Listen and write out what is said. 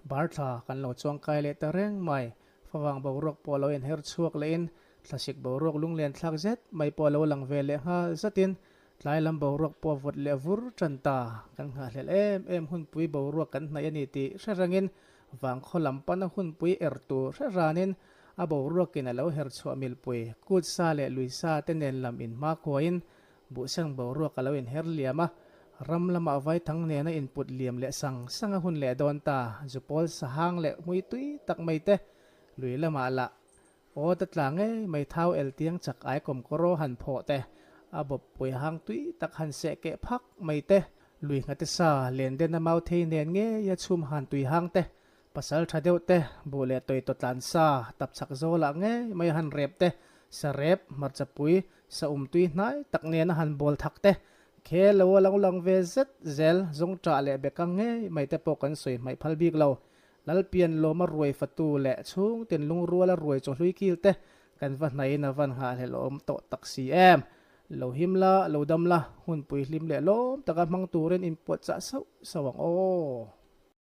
Barthla kan lo chuangkai leh ta reng mai. Favang boruak pawh lo inher chhuak lehin thlasik boruak lunglen thlak zet mai pawh lo lang ve leh nghal zatin tlai lam boruak pawh vawt leh vur tan ta. Kan nghahhlelh em em hunpui boruak kan hnaih a ni tih hre rengin vangkhaw lam pana hunpui er tur hre ranin a boruakin a lo her chhuah milpui kut sa leh lui sa te nen lam inhmakhuain buhseng boruak a lo inher liam a, ram lamah vaithang nena input liam leh sang sang a hun leh dawn ta. Zupawl sahang leh hmui tui tak mai te lui lamah lah aw ta tla ngei mai thau el tiang chak ai kawm kawraw han phawh te, a bawp pui hang tui tak han seh keh phak mai te, lui nghate sa len den a mau thei nen ngei a chhum han tui hang te, pasal tha deuh te, buh leh tawih tawt tlan sa tap chak zawlah ngei mai a han rep te, sa rep, hmarcha pui, sa um tui hnai tak nen a han bawl thak te, khe lo a lo lang ve zet zel zawng ṭah leh bekang ngei mai te pawh kan sawi hmaih phal bik lo. Lalpian lawma ruai fatu leh chhungtin lungruala ruai chawhlui kil te kan va hnaiin a van nghahhlelh awm tawh tak si em. Lo him la, lo dam la, hunpui hlim leh lawm taka hmang turin inpuahchah sauh sauh ang aw.